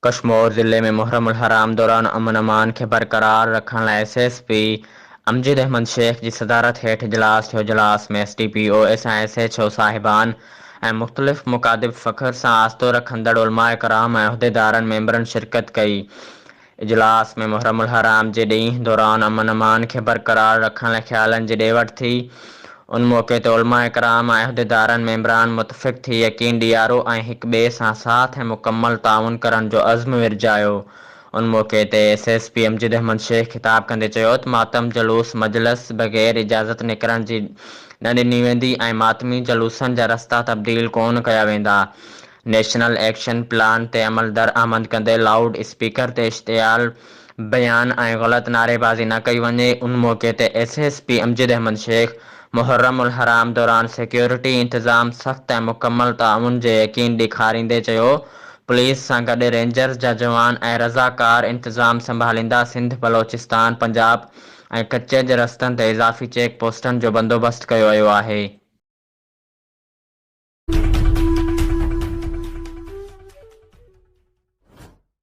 ڪشمور ضلعي ۾ محرم الحرام دوران امن امان کي برقرار رکڻ لاء S S P Amjad Ahmed Shaikh جي صدارت هيٺ اجلاس ٿيو اجلاس ۾ S D P O S ۽ S H O صاحبان ۽ مختلف مڪاتب فڪر سان واسطو رکندڙ علماء ڪرام ۽ عهديدارن ميمبرن شرڪت ڪئي اجلاس ۾ محرم الحرام جي ڏينهن دوران امن امان کي برقرار رکڻ لاء خيالن جي ڏي وٺ ٿي. ان موقعي تي علماء ڪرام ۽ عهديدارن ميمبران متفق ٿي يقين ڏياريو ۽ هڪ ٻئي سان ساٿ ۽ مڪمل تعاون ڪرڻ جو عزم ورجايو. ان موقعي تي S S P Amjad Ahmed Shaikh خطاب ڪندي چيو ته ماتم جلوس مجلس بغير اجازت نڪرڻ جي نه ڏني ويندي ۽ ماتمي جلوسن جا رستا تبديل ڪونه ڪيا ويندا. نيشنل ايڪشن پلان تي عمل در آمد ڪندي لائوڊ اسپيڪر تي اشتعال بيان ۽ غلط نعريبازي نه ڪئي وڃي، ان موقعي تي S S P Amjad Ahmed Shaikh Muharram الحرام دوران سيڪيورٽي انتظام سخت ۽ مڪمل تعاون جي يقين ڏيکاريندي چيو پوليس سان گڏ رينجرز جا جوان ۽ رضاڪار انتظام سنڀاليندا سنڌ بلوچستان پنجاب ۽ ڪچي جي رستن تي اضافي چيڪ پوسٽن جو بندوبست ڪيو ويو آهي.